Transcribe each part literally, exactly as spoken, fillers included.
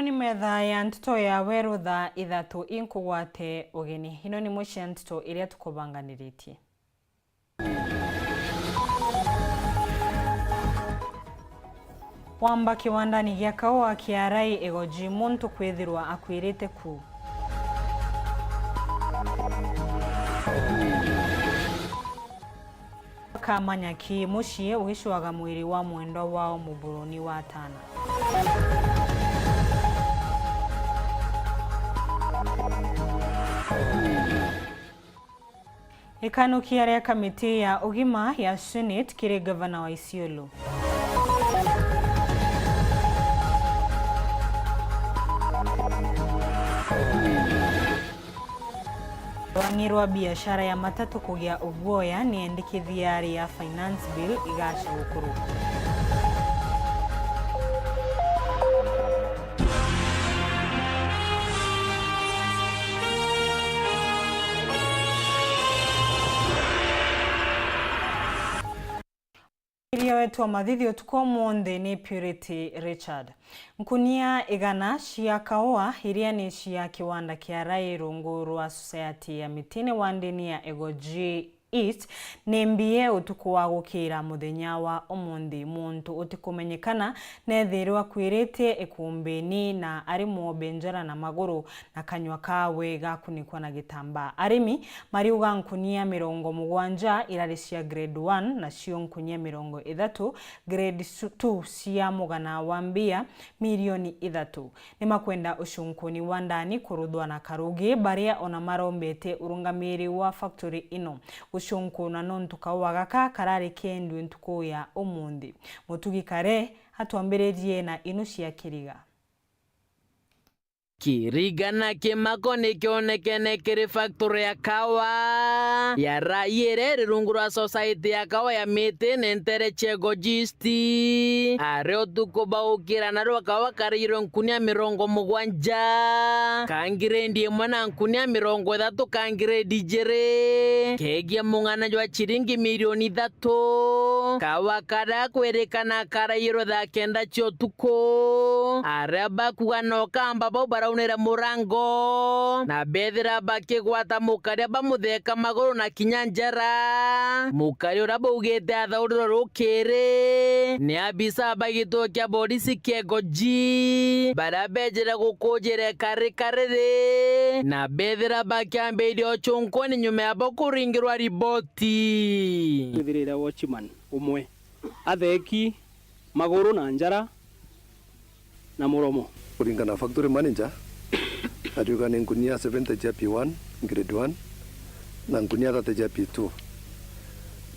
Ni metha ya nteto ya weru thaa ithatu inkugwate ugeni. Ino ni imwe cia nteto iria tukubanganiritie. Wamba kiwandani gia kaua kia Rai Igoji, muntu kwithirwa akuirite ku. Kamanya ki mucii ugicwaga mwiri wa mwendwa wao muburuni wa Tana. Ikanukia ria kamiti ya ugima ya Senate kiri gavana wa Isiolo. Rwang'i rwa biashara ya matatu kugia uguoya ni endikithia ria finance bill igaca gukurukwa. Iria wetu wa mathithi utuku umunthi ni Purity Richard. Nkunia igana cia kaua iria ni cia kiwanda kia Rai rungu rwa Society ya Mitini wa ndini ya Igoji East ni mbie utuku wa gukira muthenya wa umunthi. Muntu utikumenyekana neethirwa akuirite ikumbini na ari mwobe njara na maguru, na kanyua kawe gakunikwa na gitambaa. Arimi mariuga nkunia mirongo mugwanja irari cia grade one, nacio nkunia mirongo ithatu grade two cia mugana wa mbia milioni ithatu. Ni makwenda ucunkuni wa ndani kuruthwa na karugi, baria ona marombete urungamiri wa factory ino gucunkuna nontu kaua gaka karari kendue ntuku ya umunthi. Mutugi Kare atwambiririe na inu cia kiriga. Kiriga na kimako nikionekene kiri factory ya kawa ya Rai iria iri rungu rwa Society ya Kawa ya Miti ni ntere cia Igoji East. Ari utuku baukira narua kawa karairwe nkunia mirongo mugwanja ka ngiredi imwe na nkunia mirongo ithatu ka ngiredi ijiri, kegie mung'ana jwa ciringi milioni ithatu. Kawa karia kwirikana karairwe thaa kenda cia utuku. Aria bakuga no kamba bau baraunire murango, na bethira bakigwata mukaria bamutheka maguru na kinya njara. Mukaria uria baugite athaurirwe rukiri ni abisa ba gituo kia borisi kia Igoji, baria bejire gukujire kari kariri, na bethira bakiambiria ucunkuni nyuma ya bo kuringirwa riboti. Twithirire watchman umwe atheki maguru na njara na muromo. Kuringana na factory manager, ariuga ni nkunia seventy cia P one, grade one, na nkunia thirty cia P two.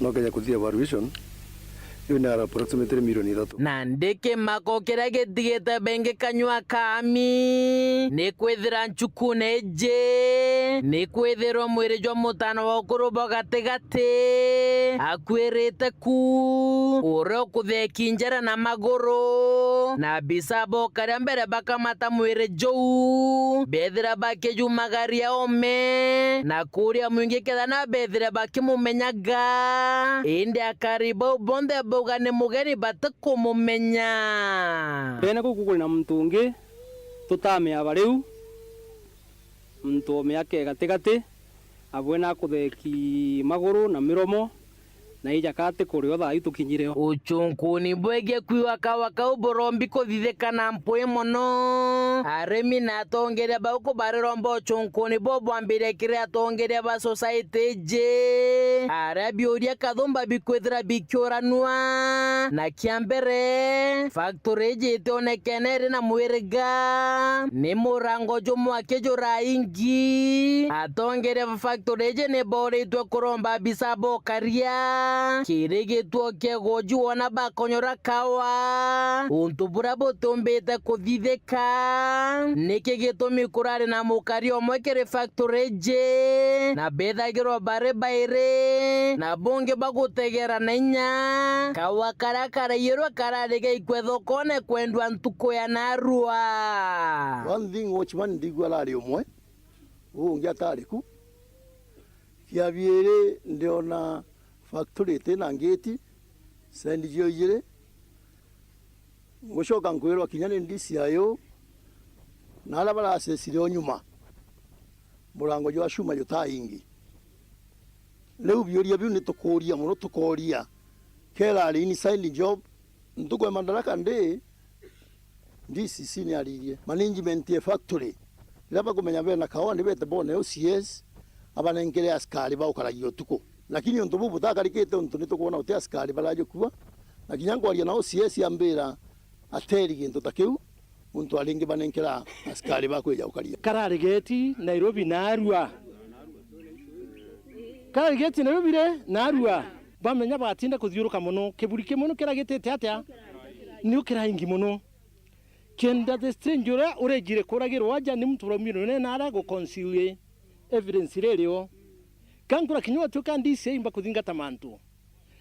No kenya kuthia evaluation, iu ni approximately milioni ithatu. Na ndiki mako kiria gitigite bengi kanyua kami, ni kwithira ncukune iji, ni kwithirwa mwiri jwa mutano wa ukuru bwa gatigati akuirite ku, uria ukutheki njara na maguru, na abisa bokaria mbere bakamata mwiri juu, bethira bakijumagaria ome, na kuria mwingi kethira na bethire bakimumenyaga. Indi akari bau bonthe bauga ni mugeni batikumumenya. Mbene guku kuri na muntu ungi tutamea bariu, muntu o miaka e gatigati, abwene akutheki maguru na miromo, na ija kati kurio thaa iu tukinyire o. Ucunkuni bwegie kwiwa kawa kau burombi kuthithika na mpwi mono. Arimi na atongeria bau kubariromba ucunkuni bo bwambirie kiri atongeria ba society iji, aria biuria kathumba bikwithira bikiuranua. Na kia mbere, factory iji itionekene iri na mwiriga. Ni murango jumwe aki juraingi. Atongeria ba factory iji ni boritwe kuromba abisa bokaria kiri gituo kia Igoji wona bakonyora kawa, untu buria butiumbite kuthithika. Niki gitumi kurari na mukari umwe kiri factory iji, na bethagirwa bari bairi, na bungi bagutegera na inya. Kawa karia karaiyirwe karari gaikwe thokone kwendwa ntuku ya narua. One thing watchman ndigua arari umwe, uu ungi atari ku. Kia biiri ndiona factory iti na ngiti, sendi cio ijiri. Ngucoka nkwirwa kinya ni D C I O, Na aria baracecire o nyuma, murango jwa cuma jutaingi. Riu biuria biu ni tukuuria mono, tukooria, kera ari inside job, ntuku ya Madaraka Day, D C C ni aririe management ya factory, riria bakumenya bena kawa ni bete bone O C S, abanenkere askari ba gukaragia utuku. Lakini untu buu butakarikite, untu ni tukwona uti askari barajukua, na kinya nkwaria na O C S ambira ateri gintu ta kiu, muntu aringi banenkera askari ba kwija gukaria. Karari geti Nairobi narua. Karari geti Nairobi ri narua. Bamenya batinda kuthiuruka mono. Kiburi kimwe nukiragitite atia? Ni ukiraingi mono. Kenda the strange uria urejire kuragirwa aja ni muntu uraumire nene aria guconcile evidence ririo. Kankura kinya watuika D C I imba kuthingata mantu.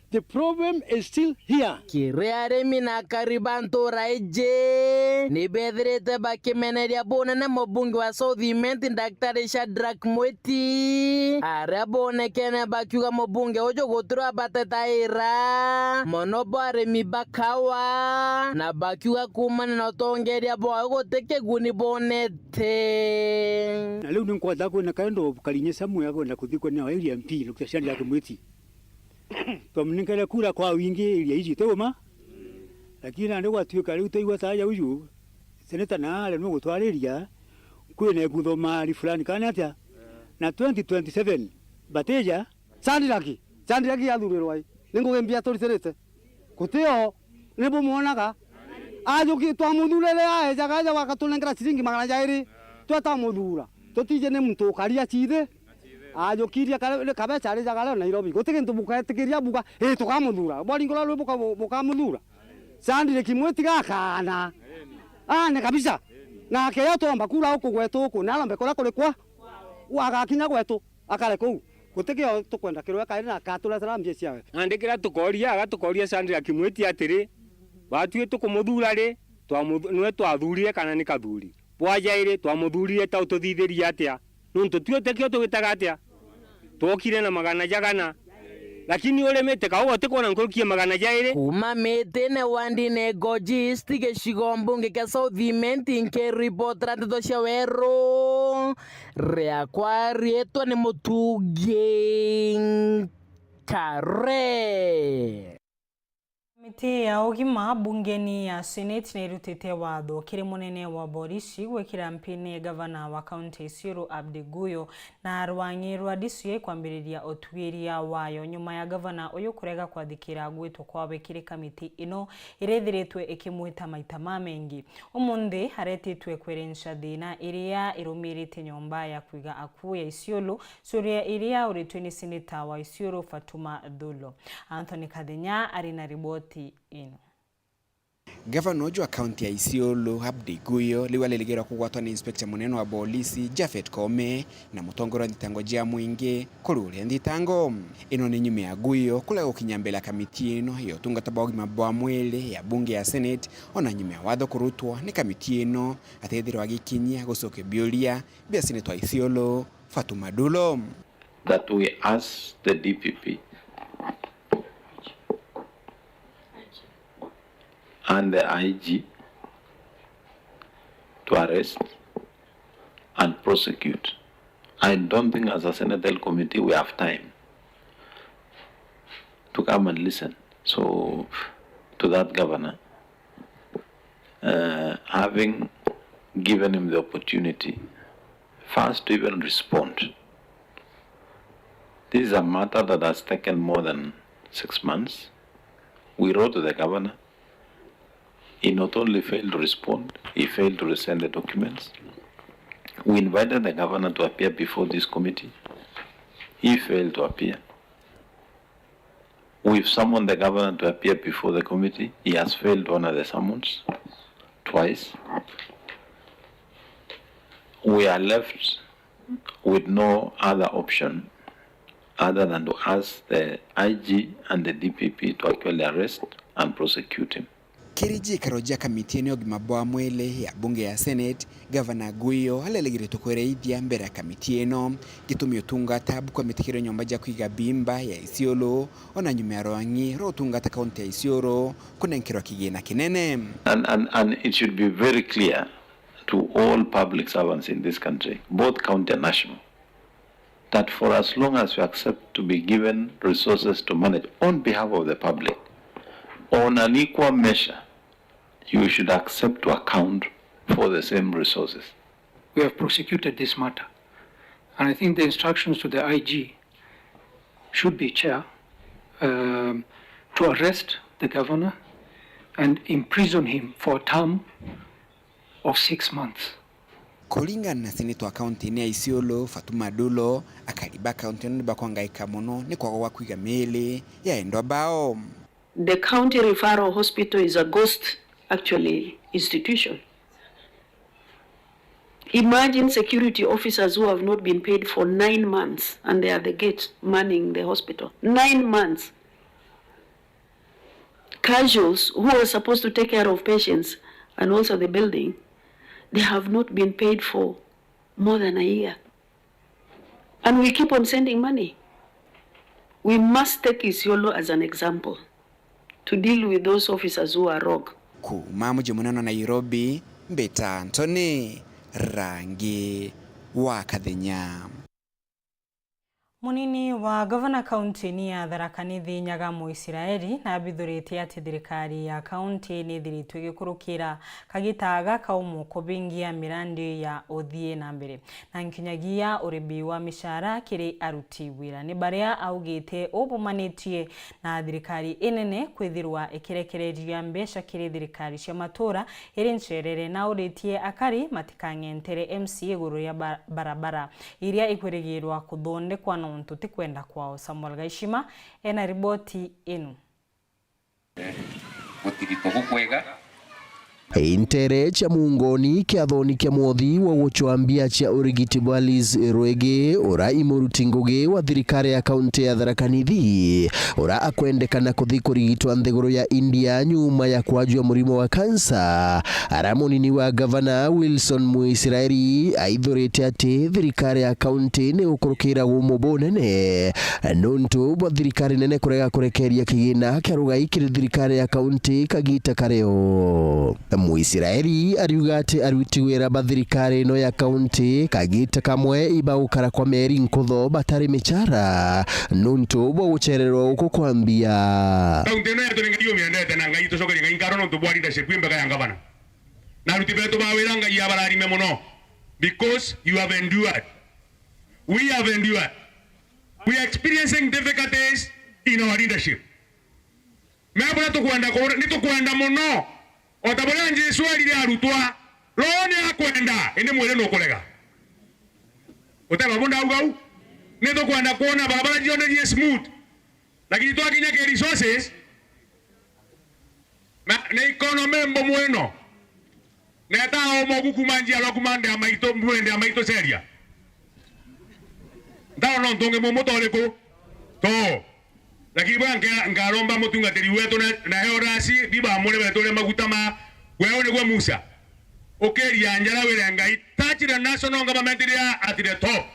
The problem is still here. Kiri arimi na akari ba ntura iji, ni bethirite bakimeneria bunene mubunge wa South Imenti, Daktari Shadrack Mwiti, aria bonekene bakiuga mubunge uju gutirwa batetaira mono bwa arimi ba kawa, na bakiuga kuumania na utongeria bwawe guti kiguni bonete. Na riu ni nkwenda kwina kaendo karinya Samuel akwenda kuthikwa ni area M P, Daktari Shadrack Mwiti. Twamunenkere kura kwa wingi area iji, ti uma? Lakini nandi gwatuika riu taigua ta aja uju, seneta na aremwe gutwariria, kwina ikuthomari fulani kana atia? Na twenty twenty-seven, batija. Shadrack, Shadrack athurirwa i? Ni ngugi mbia turitirite? Gutio, ni bumwonaga? Ajuki, twamuthurire aejaga aja wakatunengera ciringi magana jairi, twe twamuthura. Tutije ni muntu ukaria cithi. Ajukirie kare-, kabecha arijaga rio Nairobi. Guti gintu buketikiria buga, "Ii, tukamuthura." Bwaringura rwi buka-, bukamuthura. Shadrack Mwiti gakana. Ane kabisa. Nake yo twomba kura uku gwetu uku, na arombe kuria kuri kwa. Agakinya gwetu, akare kuu. Guti kio tukwenda kirwe kairi na akaturetera mbia ciawe. Nandi kiria tukoria, aga tukoria Shadrack Mwiti atiri, batwi tukumuthura ri, twamuthu-, niwe twathurire kana ni kathuri? Bwa jairi, twamuthurire ta ututhithirie atia? Nuntu twi utekio tugitaga atia? Twokire na magana jagana. Lakini urimite kauga utikwona nkuruki ya magana jairi? Kuuma Mitine wandine Ngoji East, gicigo mbunge kia South Imenti, nkiripotera nteto cia weru. Riakwa riitwa ni Mutungi Nkare. Kamiti ya ugima bungeni ya Senate ni irutite watho kiri munene wa borisi gwikira mpini gavana wa kaunti ya Isiolo Abdi Guyo na rwang'i rwa D C I kwambiriria utugiria wayo nyuma ya gavana uyu kurega kwathikira gwitwa kwawe kiri kamiti ino iria ithiritwe ikimwita maita mamengi. Umunthi aretitwe kwerenca thina iria irumirite nyomba ya kwiga akuu ya Isiolo, curia iria uritwe ni seneta wa Isiolo Fatuma Thulo. Anthony Kathenya ari na riboti ino. Gavana uju wa kaunti ya Isiolo, Abdi Guyo, riu aririgirwa kugwatwa ni inspector munene wa bolisi, Japhet Koome, na mutongoria wa nthitango jia mwingi, kururia nthitango. Ino ni nyuma ya Guyo kurega gukinya mbere ya kamiti ino ya utungata bwa ugima bwa mwiri ya bunge ya Senate, ona nyuma ya watho kurutwa ni kamiti ino, atethirwa agikinyia gucokia biuria bia seneta wa Isiolo, Fatuma Thulo. That we ask the D P P and the I G to arrest and prosecute. I don't think as a Senate Health Committee we have time to come and listen. So, to that governor, uh, having given him the opportunity first to even respond. This is a matter that has taken more than six months. We wrote to the governor. He not only failed to respond, he failed to resend the documents. We invited the governor to appear before this committee. He failed to appear. We've summoned the governor to appear before the committee. He has failed to honor the summons twice. We are left with no other option other than to ask the I G and the D P P to actually arrest and prosecute him. Kiri njikaro jia kamiti ino ya ugima bwa mwiri ya bunge ya Senate, Gavana Guyo arerigiritwe kwereithia mbere ya kamiti ino gitumi utungata bukwa mitikiro nyomba jia kwiga bimba ya Isiolo, ona nyuma ya rwang'i rwa utungata kaunti ya Isiolo kunenkerwa kigina kinene. And, and, and it should be very clear to all public servants in this country, both county and national, that for as long as you accept to be given resources to manage on behalf of the public on an equal measure, you should accept to account for the same resources. We have prosecuted this matter, and I think the instructions to the I G should be, Chair, um, to arrest the governor and imprison him for a term of six months. Kuringana na seneta wa kaunti-ini ya Isiolo, Fatuma Dulo, akari ba kaunti ino ni bakwangaika mono ni kwaga gwa kwiga miiri ya endwa bao. The county referral hospital is a ghost, actually, institution. Imagine security officers who have not been paid for nine months and they are at the gate manning the hospital. Nine months. Casuals who are supposed to take care of patients and also the building, they have not been paid for more than a year. And we keep on sending money. We must take Isiolo as an example to deal with those officers who are rogue. Kuuma muji munene wa Nairobi, mbita Anthony Rangi wa Kathenya. Munini wa gavana kaunti-ini ya Tharaka Nithi Nyaga Muisiraeli nabithurite ati thirikari ya kaunti ni ithiritwe igikurukira kagita gaka umu kubingia mirandi ya uthii na mbere, na nkinyagia uribi wa micara kiri aruti wira, ni baria augite ubumanitie na thirikari inene kwithirwa ikirekereria mbeca kiri thirikari cia matura iri ncerere, na auritie akari matikang'entere M C A iguru ria ba-, barabara iria ikwirigirwa kuthondekwa nontu ti kwenda kwao. Samuel Gaishima ena riboti inu. Gutigitwa gukwega. Intere cia muungoni kiathoni kia mwothi wa gucwambia cia urigiti bwa Liz Rwege, ura i muruti ngugi wa thirikari ya kaunti ya Tharaka Nithi, ura akwendekana kuthi kurigitwa nthiguru ya India nyuma ya kwajua murimo wa kansa. Ara munini wa gavana Wilson Muisiraeli aithurite ati thirikari ya kaunti ni ukurukira gumu bunene nuntu bwa thirikari nene kurega kurekeria kigina kia rugai kiri thirikari ya kaunti kagita kario. Muisiraeli ariuga ati aruti wira ba thirikari ino ya kaunti kagita kamwe ibagukara kwa meri nkutho batari michara nuntu bwa guchererwa guku kwa mbia. Kaunti ino yetu ni Ngai umiendete na Ngai tucokerie Ngai nkaro nuntu bwa leadership imbega ya ngavana. Na aruti betu ba wira Ngai abararime muno because you have endured. We have endured. We are experiencing difficulties in our leadership. Mea buria tukwenda ku-, ni tukwenda muno. O ta buria Jesu erire arutwa, roho ni akwenda, indi mwiri nukurega. Utega bu ndauga u? Ni tukwenda kwona barabara cionthe cii smooth. Lakini twakinya ki resources, na, na economy mbomu ino, na etaga umogu kuma njiarwa kuma ndi ya maitu, mbwende ya maitu ceria. Ntaona untu ungi mumu ta uriku? To. Lakini bwa nka-, nkaromba mutungatiri wetu na, na elders, bibamure betu uria maguta ma, wewe niguo Musa. Ukiria njara wire Ngai, touch the national government iria at the top.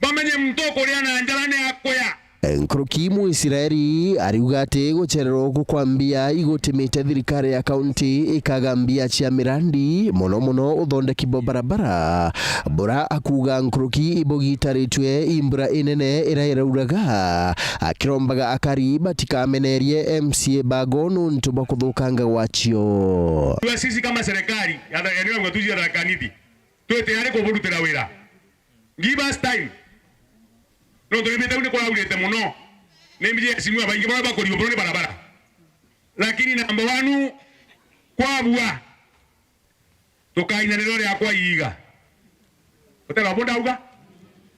Bamenye muntu ukuria na njara ni akuya. Nkuruki Muisiraeli ariuga ati gucererwa guku kwa mbia igutimite thirikari ya kaunti ikaga mbia cia mirandi, mono mono uthondeki bwa barabara, bura akuuga nkuruki ibugitaritwe i mbura inene iria irauraga, akirombaga akari batikamenerie M C A bago nuntu bwa kuthukanga gwacio. Sisi kama serikali ya eneo ya ugatuzi ya Tharaka Nithi, twi tayari kuburutira wira. Give us time. Nontu ni mbite ni kuraurite muno. Ni mbije simu abaingi bara bakuriuburwa ni barabara. Lakini number one, kwabua, tukaina niro riakwa iiga. Utega bu ndauga?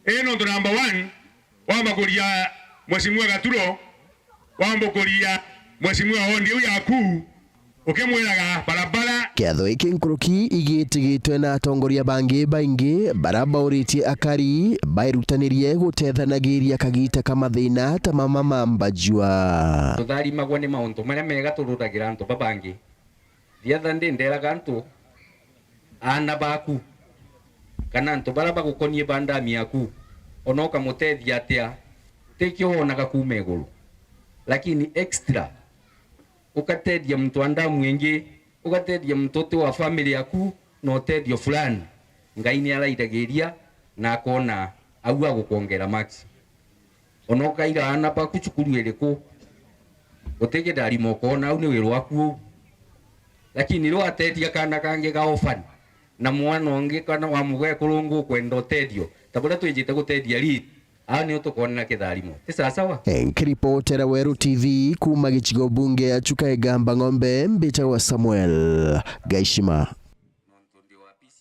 Ii nontu number one, wamba kuria Mheshimiwa Gaturo, wamba kuria Mheshimiwa Ondi u yaku, ukimwiraga barabara. Kiatho giki nkuruki igitigitwe na atongoria bangi baingi bara bauritie akari bairutanirie gutethanagiria kagita ka mathina ta mama ma mbajua. Tutharimagwa ni mauntu maria mega turutagira antu babangi. The other day nderaga antu, aana baku, kana antu bara bagukonie ba ndami yaku, ona ukamutethia atia, utikio wonaga kuuma iguru. Lakini extra, ugatethia muntu wa ndamu ingi, ugatethia muntu uti wa family yaku, na utethio fulani, Ngai ni araithagiria na akona au agukwongera marks. Ona ukaira aana baku cukuru iriku, guti kitharimo ukona au ni wira waku uu. Lakini riu watethia kaana kangi ga orphan, na mwana ungi kana wa mugekuru ungi ukwenda utethio, ta buria twijite gutethia Rit, aa niu tukwonera kitharimo. Ti sawasawa? Nkiripotera Weru T V kuuma gicigo bunge ya Chuka Igamba Ng'ombe, mbitagwa Samuel Gaishima.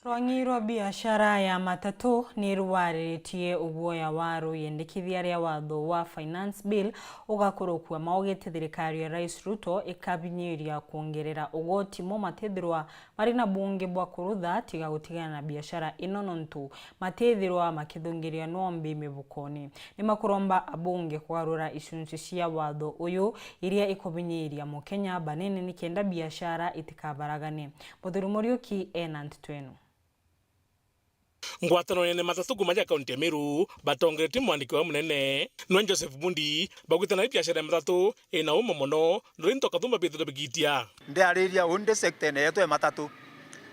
Rwang'i rwa biashara ya matatu ni rwariritie uguoya wa ruyendekithia ria watho wa Finance Bill ugakurukua maugite thirikari ya Rais Ruto ikabinyiria kwongerera ugoti mo matithirwa mari na bungi bwa kurutha tiga gutigana na biashara ino, nontu matithirwa makithungiria nombi mibukoni. Ni makuromba abunge kugarura icunci cia watho uyu iria ikubinyiria Mukenya banene nikenda biashara itikabaragane. Muthuri Muriuki ena nteto ino. Ngwataniro nene matatu kuma ja kaunti ya Meru batongeretue mwandiki wa munene nwe Joseph Bundi, bagwitana na biashara ya matatu ina umo mono, nontu into kathumba bithirwe bigitia. Ndiariria undi sector yetu ya matatu.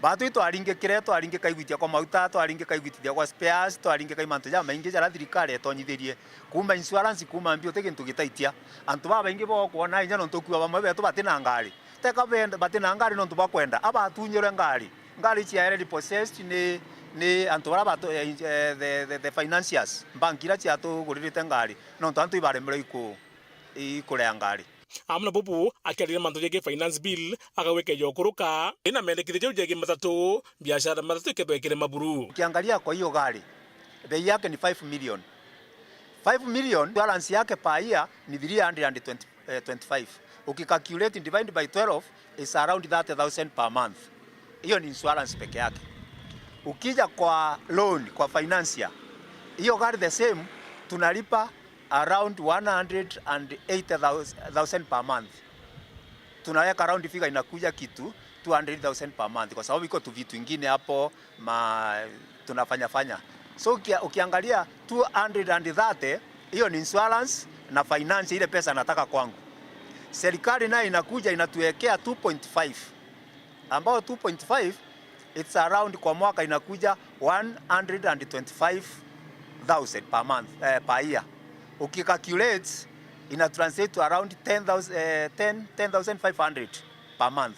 Batu itwaringikire, twaringika igwitia kwa mauta, twaringika igwitithia kwa spares, twaringika i mantu jamaingi jaria thirikari etonyithirie. Kuma insurance, kuma mbi, uti gintu gitaitia. Antu babaingi bokwona inya nontu ukua bamwe betu bati na ngari. Teka benda, bati na ngari nontu bwa kwenda, abatunyirwe ngari. Ngari ciaere repossessed ni, ni antu baria batu-, eh, eh, the, the, the financiers, mbanki iria ciatuguririte ngari, nontu antu ibaremerwe iku-, ikurea ngari. Amwe na bubu, akiariria mantu jegie finance bill, agawike yokuruka, ina mendekithia jau jegie matatu, biashara matatu ikethwa ikirema buru. Ukiangalia kwa hiyo gari, bei yake ni five million. Five million, balance yake per year ni three hundred and twenty, eh, twenty-five. Ukicalculate divide by twelve, is around thirty thousand per month. Hiyo ni insurance peke yake. Ukija kwa loan, kwa financier, hiyo gari the same, tunalipa around one hundred and eighty thousand per month. Tunaweka round figure inakuja kitu two hundred thousand per month, kwa sababu iko tu vitu ingine hapo ma-, tunafanya fanya. So ukia-, ukiangalia two hundred and thirty, hiyo ni insurance na finance, ile pesa nataka kwangu. Serikali nayo inakuja inatuwekea two point five, ambao two point five, it's around, kwa mwaka inakuja one hundred and twenty-five thousand per month, eh, per year. Ukicalculate, ina translate to around ten thousand, eh, ten, ten thousand five hundred per month.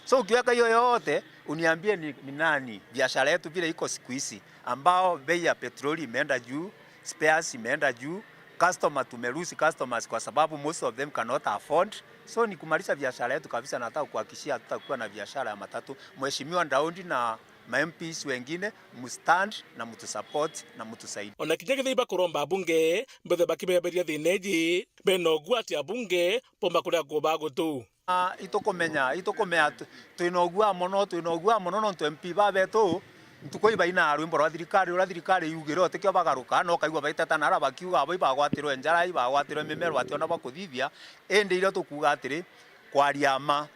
So ukiweka hiyo yote, uniambie ni, ni nani, biashara yetu vile iko siku hizi, ambao bei ya petroli imeenda juu, spares imeenda juu, customer, tumelose customers kwa sababu most of them cannot afford. So ni kumaliza biashara yetu kabisa, nataka kuhakikishia hatutakuwa na biashara ya matatu. Mheshimiwa Daudi na ma M Ps wengine, mstand na mtusupport na mtusaidie. Ona kinya kethira ibakuromba abunge, mbethwe bakibeberia thina iji, bena ugwati abunge bomba kuria kuba gutu. Ah, itukumenya, itukumenya tu-, twina ugua mono, twina ugua mono nontu M P babetu ntuku ibainaa rwimbo rwa thirikari, uria thirikari yugire utikio bagaruka, na ukaigua baiteta nara bakiuga abo ibagwatirwe njara, ibagwatirwe mimero, bationa bwa kuthithia. Indi iria tukuuga atiri, kwaria mma,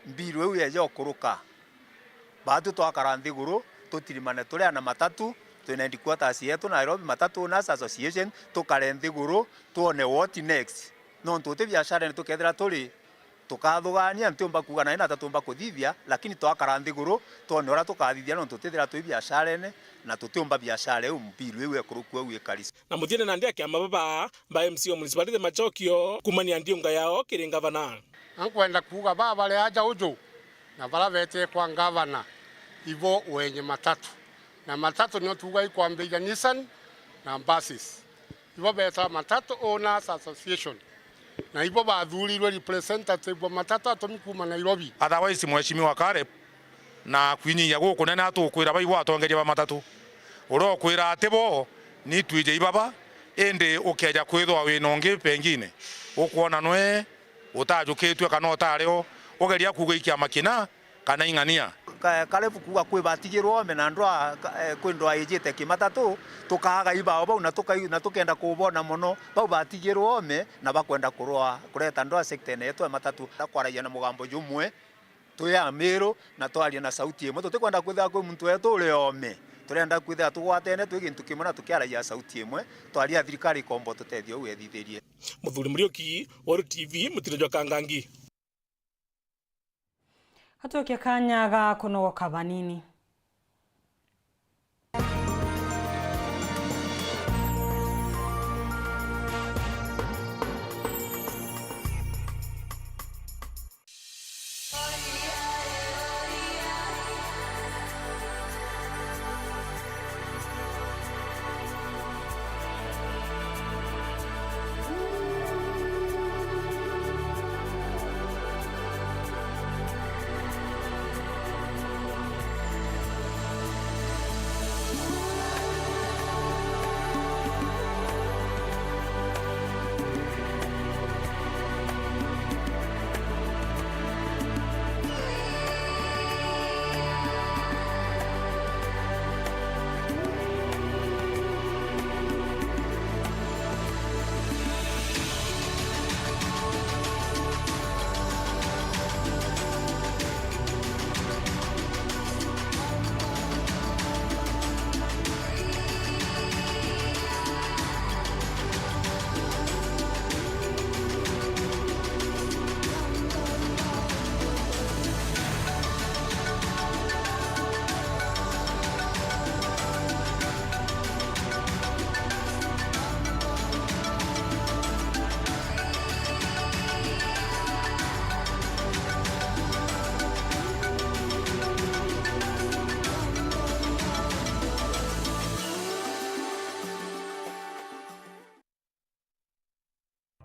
mbiru iu yeja ukuruka, batu twakara nthiguru, tutirimane turi ana matatu, twina headquarters yetu Nairobi, Matatu Owners Association, tukare nthiguru, twone what next. Nontu uti biasharene tukethira turi, tukathugania, ntiumba kuuga nai nata tuumba kuthithia, lakini twakara nthiguru, twone uria tukathithia, nontu tutithira twi biasharene, na tutiumba biashara iu, mbiru iu ekuruku au ikari. Na muthiene nandi akiama baba ba M C wa municipality Machokio kumania ndiunga yao kiri ngavana. Na nkwenda kuuga baba bari aja uju, na bara beetire kwa ngavana, ibo wenye matatu. Na matatu nio tuuga ikwambiria Nissan na buses. Ibo beetaga Matatu Owners Association. Na ibo bathuurirwe representative wa matatu atumi kuuma Nairobi. Otherwise, Mheshimiwa Caleb, na kwinyia gukunene atukwira baibo atongeria ba matatu. Uria ukwira ati bo, ni twiji ibaba, indi ukeeja kwithwa wina ungi pengine, ukwona nwe utajukitue kana utari o, ugeria kuuga ikiama kina, kana ing'ania. Ka-, Kalebu kuuga kwi batigirwe oome na ndwaa, ka-, eh, kwi ndwaa ijite ki matatu, tukaaga ibao bau na tukai-, na tukenda kubona mono bau batigirwe oome na bakwenda kurwa, kureta ndwaa sector yetu ya matatu. Kwaragia na mugambo jumwe, twi Amiru na twaria na sauti imwe. Tutikwenda kwithira kwi muntu wetu uri oome. Turenda kwithira tugwatene twi gintu kimwe na tukiaragia sauti imwe, twaria thirikari ikomba tutethia uu ethithirie. Muthuri Muriuki, Weru T V, mutino jwa Kangangi. Atukia kanya ga kunogoka banini.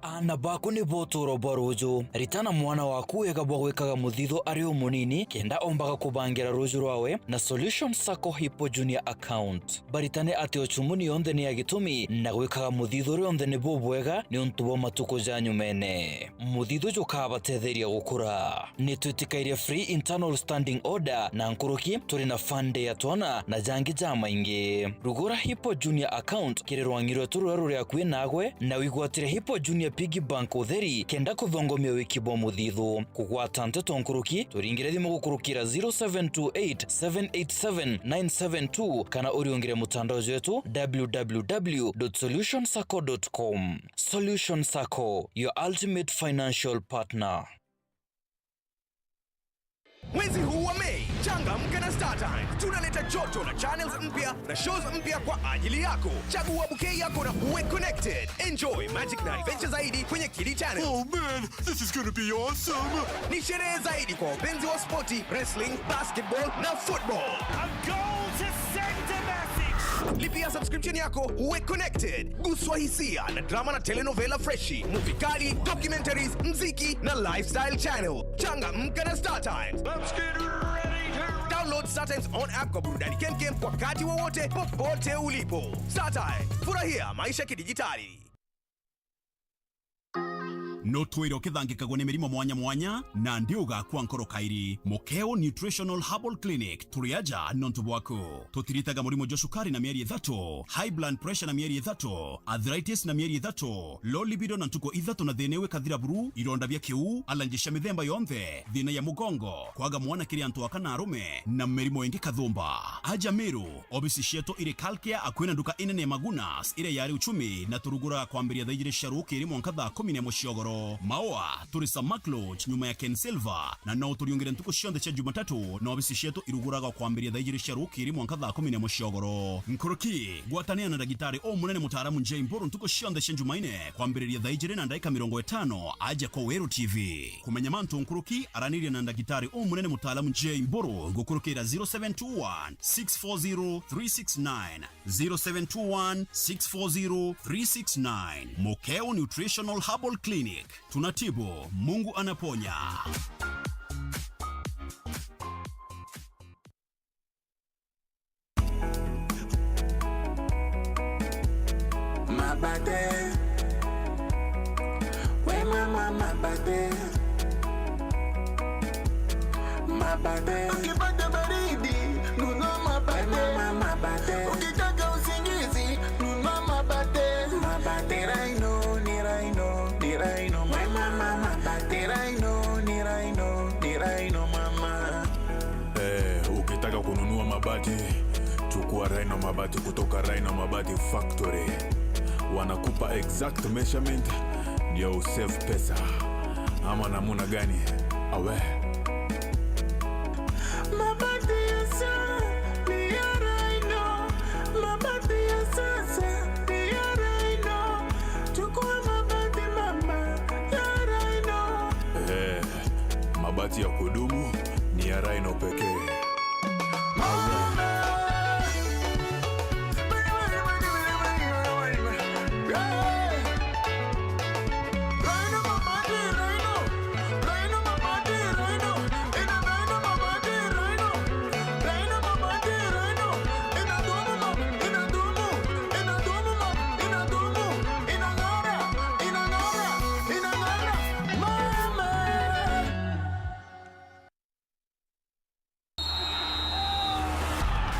Aana baku nibo utuuro bwa ruuju. Ritana mwana waku wega bwa gwikaga muthithu ari umunini, kenda ombaga kubangira ruuju rwawe na Solution Sacco Hippo Junior Account. Baritane ati uchumuni yonthe ni ya gitumi, na gwikaga muthithu rionthe ni bubwega niuntu bwa matuku ja nyumene. Muthithu jukabatetheria gukura. Nitwitikairie free internal standing order na nkuruki, turi na fund ya twana na jangi jamaingi. Rugura Hippo Junior Account kiri rwangi rwetu ruria ruri akui nagwe, na wigwatire Hippo Junior Piggy Bank utheri, kenda kuthongomia wiki bwa muthithu. Kugwata nteto nkuruki, turingire thimu gukurukira zero seven two eight, seven eight seven, nine seven two, kana uriungire mutandao jwetu, w w w dot solution sacco dot com. Solution Sacco, your ultimate financial partner. Mwezi huu wa Mei, changamka na StarTimes. Tunaleta joto na channels mpya na shows mpya kwa ajili yako. Chagua bouquet yako na uwe connected. Enjoy magic na adventure zaidi kwenye Kidi Channel. Oh man, this is gonna be awesome! Ni sherehe zaidi kwa wapenzi wa spoti, wrestling, basketball na football. A goal to send a message. Lipia subscription yako uwe connected. Guswa hisia na drama na telenovela freshi, movie kali, documentaries, mziki na lifestyle channel. Changamka na StarTimes. Let's get ready to Download StarTimes on app kwa burudani kemkem wakati wowote, popote ulipo. StarTimes, furahia maisha kidijitali. No twire ukithangikagwa ni mirimo mwanya mwanya, na ndi ugakua nkoro kairi. Mukeo Nutritional Herbal Clinic, turi aja nontu bwaku. Tutiritaga murimo jwa cukari na mieri ithatu, high blood pressure na mieri ithatu, arthritis na mieri ithatu, low libido na ntuku ithatu na thina iu ikathira buru, ironda bia kiu, allergy cia mithemba yonthe, thina ya mugongo, kwaga mwana kiri antu aka na arume, na mirimo ingi kathumba. Aja Meru, obisi cietu iri Kalkia, akui na nduka inene ya Magunas iria yari Uchumi, na turuguraga kwambiria thaa ijiri cia rukiri mwanka thaa kumi na imwe cia ugoro. Maua, turi Samak Lodge, nyuma ya Ken Silver, na no uturiungire ntuku cionthe cia Jumatatu, na obisi cietu iruguraga kwambiria thaa ijiri cia rukiri mwanka thaa kumi na imwe cia ugoro. Nkuruki, gwatanira na ndagitari umunene mutaaramu Jay Mburu ntuku cionthe cia Jumaine, kwambiriria thaa ijiri na ndaika mirongo itano, aja kwa Weru T V. Kumenya mantu nkuruki, araniria na ndagitari umunene mutaaramu Jay Mburu gukurukira zero seven two one, six four zero, three six nine. Zero seven two one, six four zero, three six nine. Mukeo Nutritional Herbal Clinic. Tunatibu, Mungu anaponya. Mabate. We mama mabate. Mabate. Ukipata baridi, nunua mabate. We mama mabate. Ukitaka usingizi, nunua mabate. Mabate. Ni Rhino, ni Rhino, ni Rhino, mama. We mama mabate. Ni Rhino, ni Rhino, ni Rhino, mama. Eh, ukitaka kununua mabati, chukua Rhino Mabati kutoka Rhino Mabati Factory. Wanakupa exact measurement ndio usave pesa. Ama namuna gani? Awe. Mabati ya sa-, ni ya Rhino. Mabati ya sasa ni ya Rhino. Chukua mabati mama ya Rhino. Eh. Mabati ya kudumu ni ya Rhino pekee.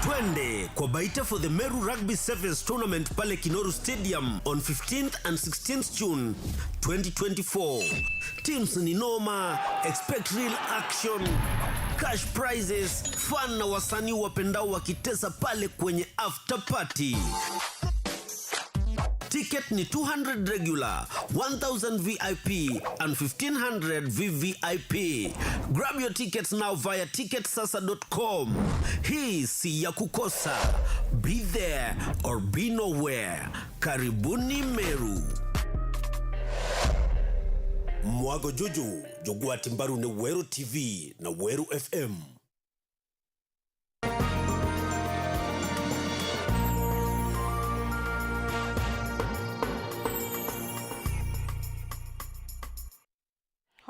Twende kwa Baita for the Meru Rugby Sevens Tournament pale Kinoru Stadium on fifteenth and sixteenth June twenty twenty-four. Teams ni noma, expect real action, cash prizes, fun na wasanii wapendao wakitesa pale kwenye after party. Ticket ni two hundred regular, one thousand V I P and fifteen hundred V V I P. Grab your tickets now via ticket sasa dot com. Hii si ya kukosa. Be there or be nowhere. Karibuni Meru. Mwago juju jugwati mbaru ni Weru T V na Weru F M.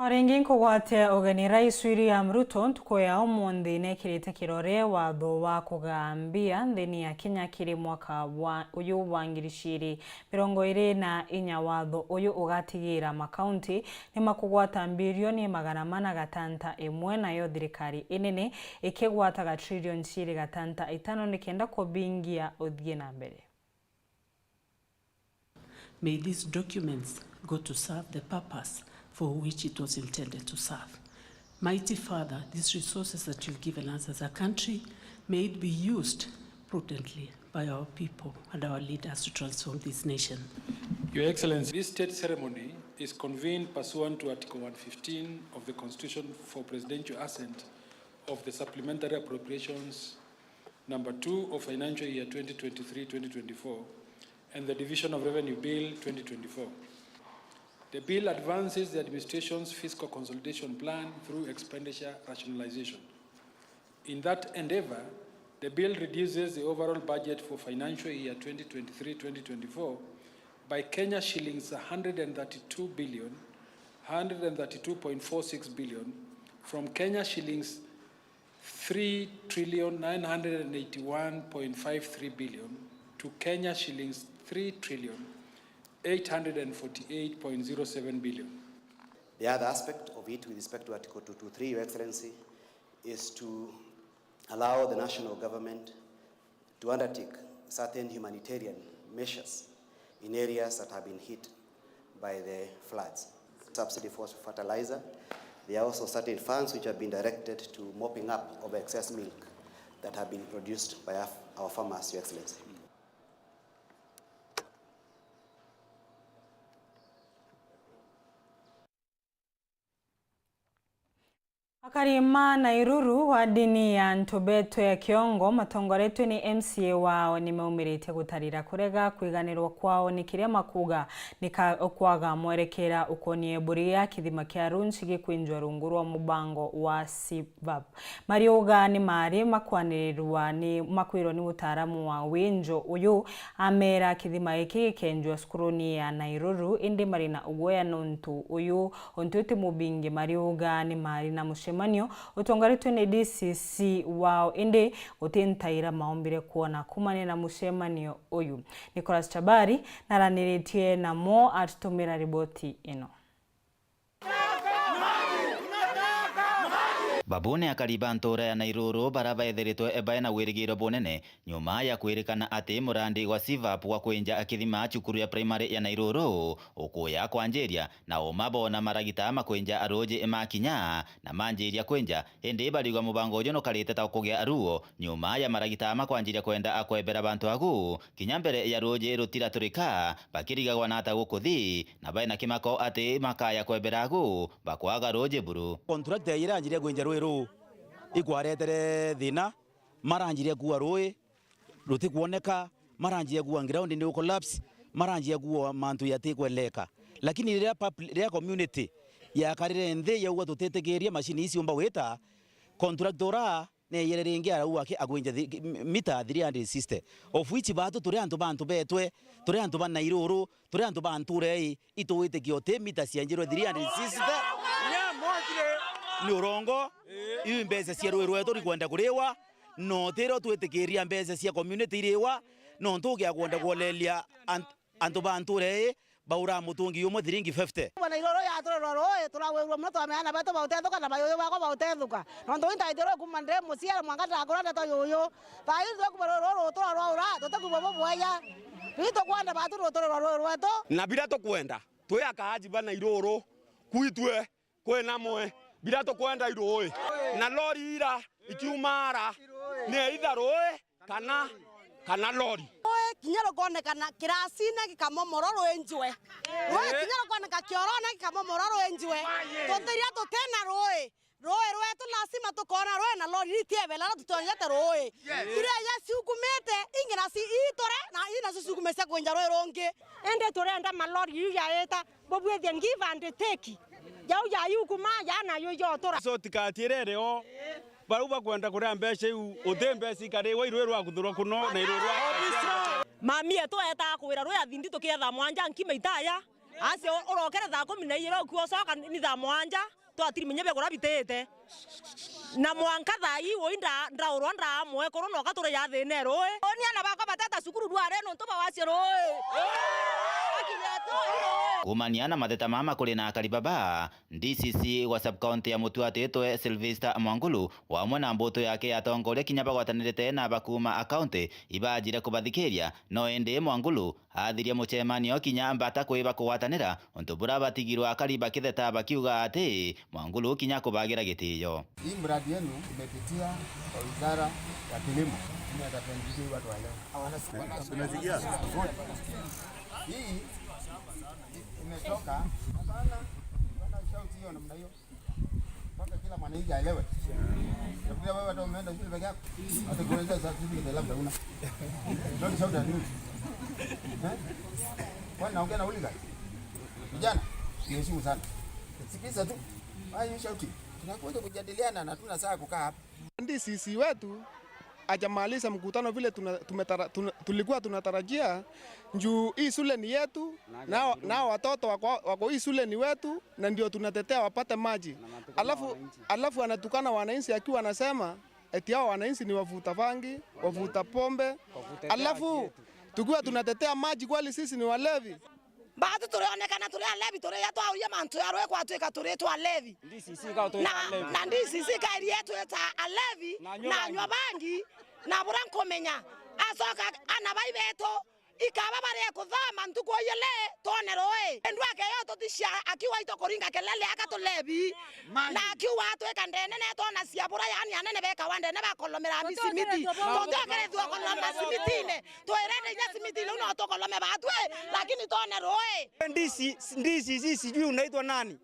O ringi nkugwatia ugeni, Rais William Ruto ntuku ya umunthi nekirite kirore watho wa kugaa mbia nthini ya Kenya kiri mwaka wa, uyu wa ngiri ciiri mirongo iri na inya. Watho uyu ugatigira makaunti ni makugwata mbirioni magana mana gatanta imwe, nayo thirikari inene ikigwataga trilioni ciiri gatanta itano nikenda kubingia uthie na mbere. May these documents go to serve the purpose for which it was intended to serve. Mighty Father, these resources that you've given us as a country, may it be used prudently by our people and our leaders to transform this nation. Your Excellency, this state ceremony is convened pursuant to Article one fifteen of the Constitution for presidential assent of the Supplementary Appropriations Number two of financial year twenty twenty-three twenty twenty-four and the Division of Revenue Bill twenty twenty-four. The bill advances the administration's fiscal consolidation plan through expenditure rationalization. In that endeavor, the bill reduces the overall budget for financial year twenty twenty-three twenty twenty-four by Kenya shillings a hundred and thirty-two billion, hundred and thirty-two point four six billion from Kenya shillings three trillion nine hundred and eighty-one point five three billion to Kenya shillings three trillion eight hundred and forty-eight point zero seven billion. The other aspect of it with respect to Article two two three, Your Excellency, is to allow the national government to undertake certain humanitarian measures in areas that have been hit by the floods. Subsidy for fertilizer. There are also certain funds which have been directed to mopping up of excess milk that have been produced by our, our farmers, Your Excellency. Akari ma Nairuru wa ndini ya Ntubetwe ya Kiongo, matongoretwe ni M C A wao, ni maumiritie gutarira kurega kwiganirwa kwao ni kiria makuuga ni ka-, kwaga mwerekera ukonie buri ya kithima kia Runchi gikwinjwa rungu rwa mubango wa C VAP. Mariuga ni mari makwanirirwa ni, makwirwa ni mutaaramu wa winjo uyu amera kithima giki gikenjwa cukuruni ya Nairuru, indi mari na uguoya nontu uyu untu uti mubingi. Mariuga ni mari na mucemanio utongoretwe ni D C C wao, indi guti ntaira maombire kwona kumania na mucemanio uyu. Nicholas Chabari naraniritie namo atutumira riboti ino. Babu ni akari ba ntuura ya Nairuru bara beethiritwe baina wirigiro bunene nyuma ya kwirikana ati murandi wa C VAP wa kwinja kithima cukuru ya primary ya Nairuru ukuya kwanjiria, na uma boona maragita makwinja ruuji makinya na manjiria kwinja, indi barigwa mubango uju nukarite ta ukugia ruo nyuma ya maragita makwanjiria kwenda akwebera bantu agu kinya mbere ya ruuji rutiraturika, bakirigagwa na ata gukuthi, na baina kimako ati makaya kwebera agu bakwaga ruuji buru. Contractor iria anjirie kwinja ruuji ruu ikwaretere thina, maranjirie kuua ruuji rutikwoneka, maranjirie kuua ground ni collapse, maranjirie kuua mantu yatikweleka. Lakini riria publi-, riria community yakarire nthi yaugwa tutitikiria machine ici ciumba gwita, contractor ura neeyire ringi arauga aki-, akwinja thi-, ki-, m-, mita three hundred sixty, of which baatu turi antu ba antu betwe, turi antu ba Nairuru, turi antu ba ntuura ii, itugwitikia uti mita cienjirwe three hundred sixty. Ni urongo, iu mbeca cia ruuji rwetu rikwenda kuriwa, no tiro twitikiria mbeca cia community iriwa, nontu ugia kwenda kwoleria ant-, antu ba ntuura ii baura mutungi umwe thiringi fifty. Bwana Iroro yaturerwa ruuji, turagwirua muno, twamea aana betu bautethuka na bayuyu bakwa bautethuka. Nontu intaithirwe kuma ndi muciari mwanka ndakura ndeto yuyu. Thaa ii twikuba ruuji ruru rutura rwaura, tutikwigua bubwega. Riu tukwenda batu ruturerwa ruuji rwetu. Na biria tukwenda, twi akaaji ba Nairuru, kwitwe kwina mwe, biria tukwenda iruuji. Na lori ira ikiuma ara, ni either ruuji kana, kana lori. Ruuji kinya rukonekana kirasine gikamomorwa rwinjwe. Ruuji kinya rukoneka kiorone gikamomorwa rwinjwe. Tutiria tutina ruuji. Ruuji rwetu lazima tukona ruuji na lori ritiebela na tutonye te ruuji. Iria ya ciukumite, ingi na ci-, iture, na ina cio ciukume cia kwinja ruuji rungi. Indi turenda malori iu yaita, bubwithie give and take. Jau yayukuma, ya nayo ijotura. So tikati iria iri o, bau bakwenda kuria mbeca iu, uti mbeca ikariwa iruuji rwa kuthurwa kuno na iruuji rwa. Mami etu etaa kuwira ruuji athindi tukietha mwanja nkima itaya. Acio urokere thaa kumi na ijiri, ukua ucoka ni thaa mwanja, twatiri menye biagura bitite. Na mwanka thaa ii ui nda-, ndaurwa ndaa mwekuru, noka turi ya thina rui. Uni ana bakwa bateta cukuru rware nontu bwa wacio rui. Haki yetu. Kuumania na mateta mama kuri na akari baba, D C C wa sub-county ya Mutua atitwe Sylvester Mwangulu, wamwe na mbutu yake ya atongoria kinya bagwatanirite na bakuuma a county, ibaajire kubathikiria, no indi Mwangulu aathiria mucemanio kinya mbata kwiba kugwatanira, untu bura batigirwe akari bakitheta bakiuga ati Mwangulu kinya kubagira gitiyo. Hii mradi yenu imepitia kwa wizara ya kilimo. Mimi hata pia watu wa leo. Tunasikia. Hii imetoka. Hapana, hapana, shout hiyo namna hiyo. Mpaka kila mwananchi aelewe. Nafikiria wewe hata umeenda shule peke yako. Hata kueleza certificate labda una. Don't shout at me. Eh? Kwani naongea na hooligan? Vijana, niheshimu sana. Sikiza tu. Why you shouting? Tunakuja kujadiliana na hatuna saa kukaa hapa. D C C wetu hajamaliza mkutano vile tuna-, tumetara-, tuna-, tulikuwa tunatarajia, juu hii shule ni yetu, nao, nao watoto wako, wako hii shule ni wetu, na ndio tunatetea wapate maji. Alafu, alafu anatukana wananchi akiwa anasema eti hao wananchi ni wavuta bangi, wavuta pombe. Alafu tukiwa tunatetea maji, kweli sisi ni walevi? Baatu turionekana turi alevi, turiria twauria mantu ya rui, kwatwika turi twa alevi. D C C ikao turi na, alevi. Na D C C kairi yetu eta alevi, na anywa na anywa bangi, na bura nkumenya. Acoka ana bai betu, ikaba bari kuthama ntuku iyele, twone rui. Endwake yo tuticia akiwa ito kuringa kelele aka tulevi. Na akiuga atwika ndene ne twona cia bura, yani anene bekawa ndene bakolomera mbi simiti. Tutiokerethua koloma simitine. Twirende inya simiti riu no tukolome batwi, lakini twone rui. Ndizi, ndizi hizi sijui unaitwa nani?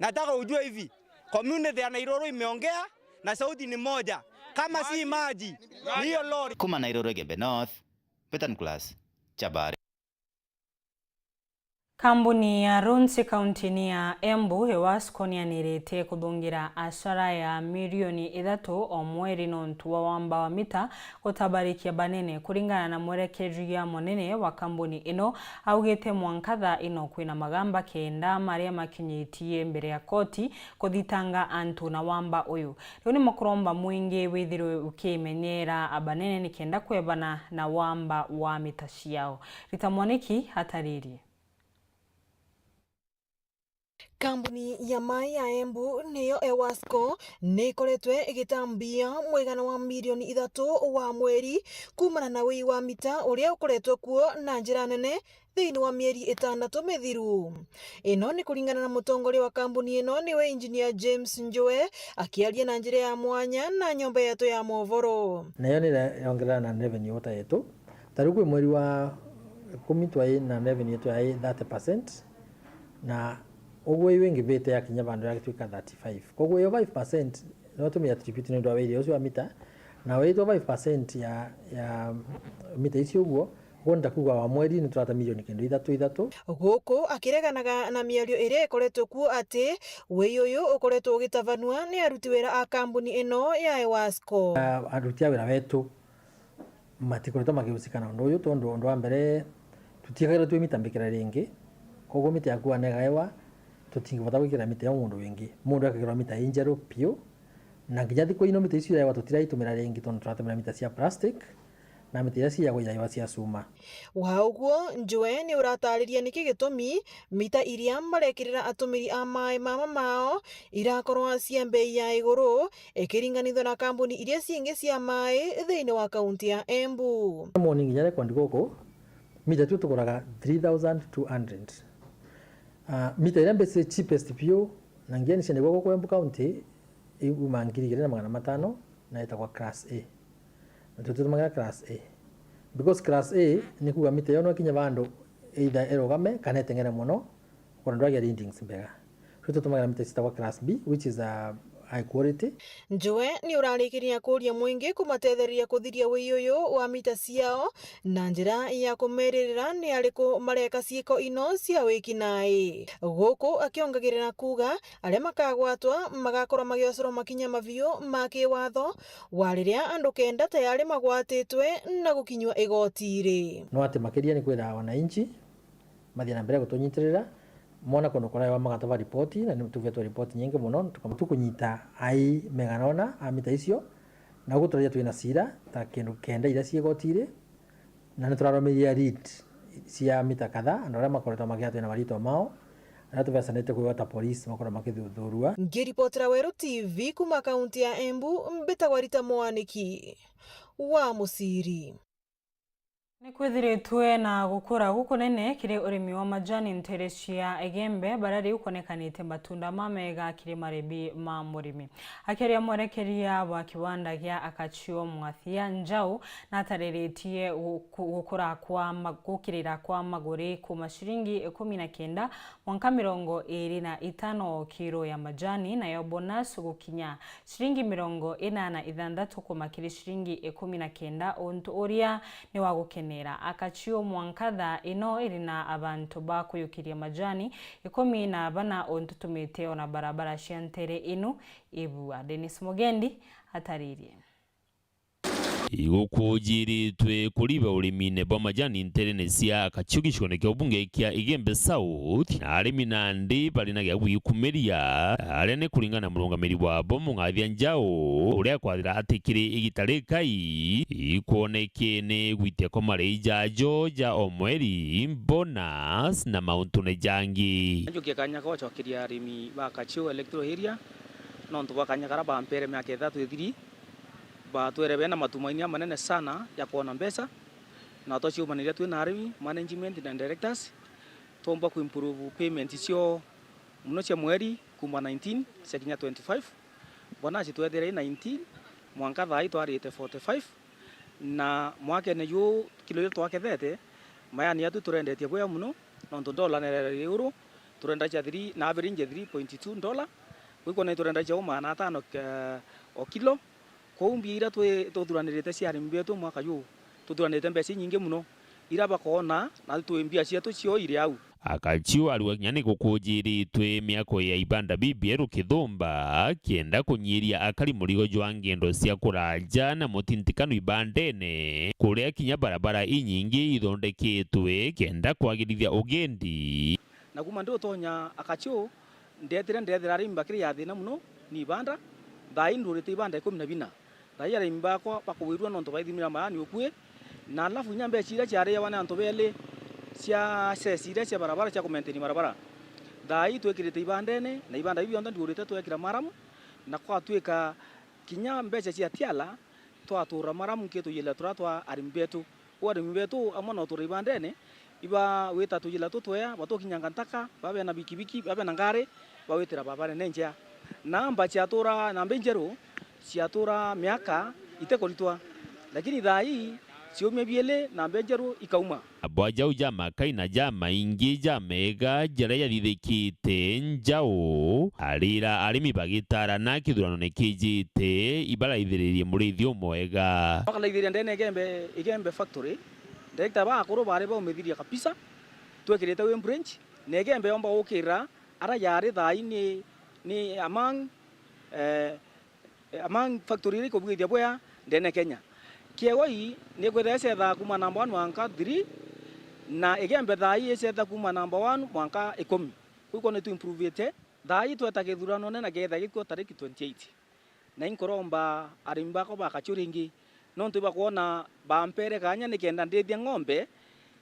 Nataka ujue hivi. Community ya Nairoro imeongea na sauti ni moja. Kama si maji, ni hiyo lori. Kuma Nairoro Gembe North, Betan Class, Chabari. Kambuni ya Ronse kaunti-ini ya Embu, Ewasco, nianiritie kuthungira acara ya mirioni ithatu o mweri nontu wa wamba wa mita gutabarikia banene. Kuringana na mwerekeria munene wa kambuni ino, augite mwanka thaa ino kwina magamba kenda maria makinyitie mbere ya koti kuthitanga antu na wamba uyu. Riu ni mukuromba mwingi withirwe ukimenyera abanene nikenda kwebana na wamba wa mita ciao. Rita Mwaniki ataririe. Kambuni ya maĩ ya Embu niyo Ewasco ni ikoretwe igitambia mwigana wa mirioni ithatu wa mweri kumana na wii wa mita uria ukoretwe kuo na njira nene thiini wa mieri itandatu mithiru. Ino ni kuringana na mutongoria wa kambuni ino, niwe Engineer James Njue, akiaria na njira ya mwanya na nyomba yetu ya movoro. Nayo ni ira-, yongerera na revenue ota yetu. Ta riu kwi mweri wa ikumi twai na revenue yetu yai thirty percent, na uguo iu ingivite yakinya vandu yagituika thirty-five. Koguo iyo five percent no tumi attribute ni undu wa wira ucio wa mita, na witwa five percent ya, ya mita icio uguo, uguo nita kuuga wa mweri ni turata milioni kindu ithatu ithatu. Guku akireganaga na miario iria ikoretwe kuo ati wii uyu ukoretwe ugitabanua ni aruti wira a kambuni ino ya Ewasco. Ah, aruti a wira wetu matikoretwo makihusika na undu uyu, tondu undu wa mbere, tutiekagirwa twi mita mbikira ringi, koguo mita yaku wanegaewa, tutingivota gwikira mita iyo mundu wingi. Mundu ekagirwa mita injeru piu, na nginya thiku ino mita icio iraewa tutiraitumira ringi, tondu turatumira mita cia plastic, na mita iria ciaewa iraewa cia cuma. Wa uguo, Njue ni uratariria niki gitumi mita iria marekirira atumiri a maai mama mao irakorwa cia mbei ya iguru, ikiringanithua na kambuni iria cingi cia maai thiini wa kaunti ya Embu. Moni nginya rekondi guku, mita tu tuguraga three thousand two hundred. Ah, mita iria mbisi cheapest piu, na nginya ni ciendagua guku Embu County, iuma ngiri igiri na magana matano, na itagwa class A. Na tu tutumagira class A. Because class A ni kuuga mita iyo no ikinye vandu either irugame kana iteng'ere mono, ukoona ndwagia readings mbega. Riu tutumagira mita citagwa class B, which is a high quality. Njue ni urarikiria kuria mwingi kumatethereria kuthiria wii uyu wa mita ciao na njira ya kumeririra ni ariku mareka ciiko ino cia wiki nai. Guku akiongagirira kuuga aria makagwatwa magakorwa magiocorwa makinya mabiu ma kiwatho wa riria andu kenda tayari magwatitwe na gukinyua igoti-ri. No ati makiria ni kwira wananchi mathie na mbere gutunyitirira, Mwana kundu kuraewa magataba ripoti, na ni tuvetwe ripoti nyingi mono, tuka-, tukunyita ai magana ona a mita icio, na ugu turaria twina cira ta kindu kenda iria cii igoti iri, na ni turarumiria lead cia mita kadhaa, andu aria makoretwo makiatwina maritwa mao, aria tuvecanite kwiwa ta polisi makorwo makithuthurua. Ngiripotera Weru T V kuma kaunti ya Embu, mbitagwa Rita Mwaniki wa Muciri. Ni kwithiritwe na gukura gukunene kiri urimi wa majani ntere cia Igembe, baria riu kwonekanite matunda ma mega kiri maribi ma murimi. Akiaria mwerekeria wa kiwanda gia Akachio Mwathia Njau, natariritie guku-, gukura kwa ma-, gukirira kwa maguri kuma ciringi ikumi na kenda mwanka mirongo iri na itano o kiro ya majani, nayo bonus gukinya ciringi mirongo ina na ithanthatu kuma kiri ciringi ikumi na kenda, untu uria ni wa gukenera. Akachio mwanka thaa ino iri na abantu ba kuyukiria majani ikumi na bana, untu tumite ona barabara cia ntere inu ibua. Dennis Mugendi ataririe. Igukujiritwe kuriba urimine bwa majani nterene cia Akachio gicigoone kia ubunge kia Igembe South, na arimi nandi bari na gia gwikumiria, aria ni kuringana na murungamiri wabo Mung'athia Njau, uria akwathira ati kiri igita rikai ikwoneke ni gwitia kwa marei jajo ja o mweri, bonus na mauntune jangi. Njukie kanya gocokeria arimi ba Akachio electoral area nontu bwa kanya karia bampere miaka ithatu ithiri. Batwere bena matumaini amanene sana ya kwona mbeca, na twaciumaniria twi na arimi, management na directors, twomba kuimprove payment cio muno cia mweri kuma nineteen ciakinya twenty-five. Bonus twethire i nineteen, mwanka thaa ii twarite forty-five, na mwakene juu kilo iria twakethete, mayani yatu turendetie bwega muno, nontu ndola nerere iguru, turenda cia three, na average three point two dollar, kwi kwona turenda cia magana atano ke-, o kilo. Kwou mbia iria twi-, tuthuranirite cia arimi betu mwaka juu, tuthuranirite mbeca inyingi muno, iria bakoona, na twi mbia cietu cio iri au. Akachio ariuga kinya ni gukujiritwe miako ya ibanda bibieru Kithumba, kenda kunyiria akari murigo jwa ngendo cia kuraja na mutintikano ibandene, kuria kinya barabara inyingi ithondeketwe kenda kwagirithia ugendi. Na kuma ndi utonya Akachio, ndetire ndethira arimi bakiri ya thina muno ni ibanda, thaa ii ndurite ibanda ikumi na bina. Thaa ii arimi bakwa bakugwirua nontu baithimira mayani ukui, na alafu inya mbeca iria ciariawa ni antu beli cia cess iria cia barabara cia kumaintain barabara, thaa ii twikirite ibandene, na ibanda biu bionthe ndurite twekira maramu, na kwatwika kinya mbeca cia tiala twatura maramu nki tuyila turia twa arimi betu. Uu arimi betu amwe no turia ibandene, iba wita tuyila tutwea, batukinyanga ntaka, babe na bikibiki, babe na ngari, bawitira barabara nene njea. Namba ciatura, namba injeru, ciatura miaka itikuritwa. Lakini thaa ii, ciumia bieli, namba injeru ikauma. Mabwa jau ja makai na ja maingi ja mega jaria jathithikite Njau, arira arimi bagitaarana kithurano ni kijite, ibaraithiririe murithi umwega. Bakaraithiria ndene Igembe, Igembe factory, director ba akuru bari baumithirie kabisa, twekirite wimburenji, na Igembe yomba gukira ara yari thaa ii ni, ni among, eh, among factory iria ikubugithia bwea ndene Kenya. Kiegoi ni kwithira icetha kuma number one mwanka three, na Igembe thaa ii icetha kuma number one mwanka ikumi. Kwou kwona tu improvete. Thaa ii tweta kithuranone na kietha gikuo tariki twenty-eight. Na inkuromba arimi bakwa ba Akachio ringi, nontu ibakwona bampere kanya nikenda ndithie ng'ombe,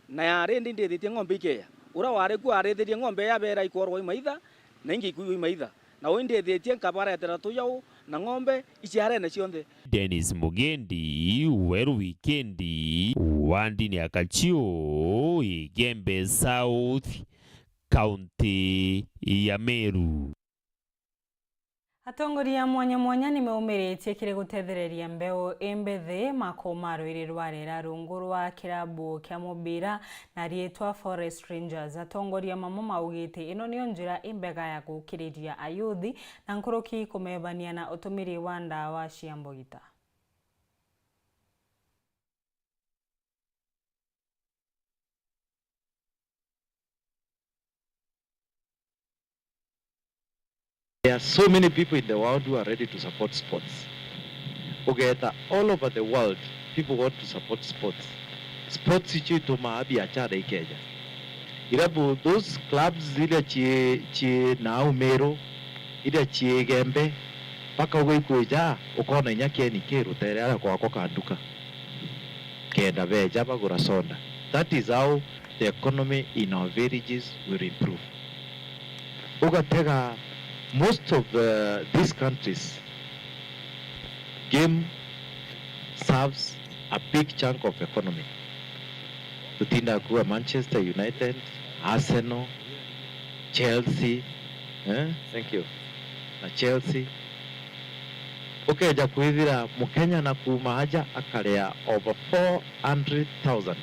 na yari ndi ndithitie ng'ombe ikeya. Uria wari kuo arithirie ng'ombe yabera ikworwa i maitha, na ingi ikuiwa i maitha. Na uu ndithitie nkabaretera tuyau na ng'ombe iciarene cionthe. Dennis Mugendi, Weru Wikendi, wandini ya Akachio, Igembe South, kaunti ya Meru. Atongoria mwanya mwanya nimeumiritie kiri gutethereria mbeu imbithi makuu ma rwiri rwa Rera rungu rwa kirabu kia mubira na riitwa Forest Rangers. Atongoria mamwe maugite ino niyo njira imbega ya gukiriria ayuthi na nkuruki kumebania na utumiri wa ndawa cia mbugita. There are so many people in the world who are ready to support sports. Ugeeta all over the world, people want to support sports. Sports icio itumaa biachara ikeja. Irabu, those clubs iria cii, cii nau Meru, iria cii Igembe, mpaka uga ikwija, ukona inya Ken K rutere aria kwakwa kanduka. Kenda beja bagura soda. That is how the economy in our villages will improve. Ugatega most of, uh, these countries, game serves a big chunk of economy. Tutinda kuwa Manchester United, Arsenal, Chelsea, eh? Thank you. Na Chelsea. Ukeja kwithira Mukenya na kuuma aja akarea over four hundred thousand,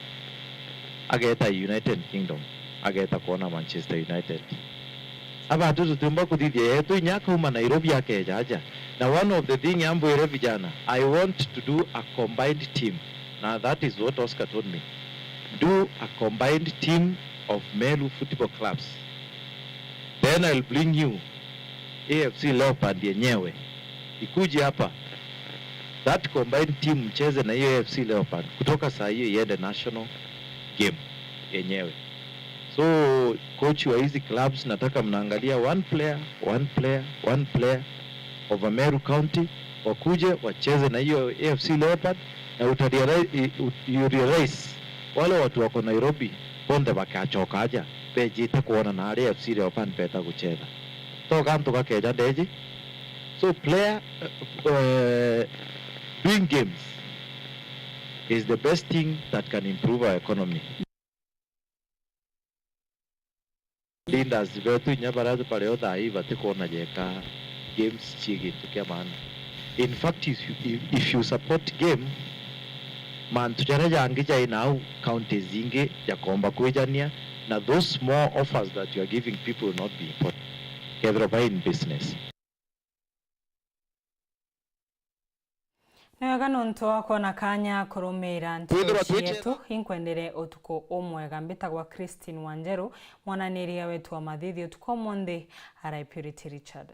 ageta United Kingdom, ageta kwona Manchester United. Abatu tutiumba kuthithia yetu inya akauma Nairobi akeja aja. Na one of the thing ambwire vijana, I want to do a combined team. Na that is what Oscar told me. Do a combined team of Meru football clubs. Then I'll bring you A F C Leopard yenyewe. Ikuje hapa. That combined team mcheze na hiyo A F C Leopard. Kutoka saa hiyo iende national game yenyewe. So, coach wa hizi clubs, nataka mnaangalia one player, one player, one player of a Meru County, wakuje wacheze na hiyo A F C Leopard, na utarealize, you realize wale watu wako Nairobi bonthe bakachoka aja bejite kuona na aria A F C Leopard beta guchetha. To gantu gakeja ndeji. So player, uh, uh, doing games is the best thing that can improve our economy. Leaders betu inya baria bari o thaa ii batikwona jeka games ci gintu kia maana. In fact, if you, if, if you support game, mantu jaria jangi jai nau counties ingi jakomba kwijania, na those small offers that you are giving people will not be important. Kethirwa bai in business. Ni wega nontu wa kwona kanya kurumiira nteto Kwithirwa twi cietu. Inkwendere utuku umwega. Mbitagwa Christine Wanjeru, mwananiria wetu wa mathithi utuku umunthi arai Purity Richard.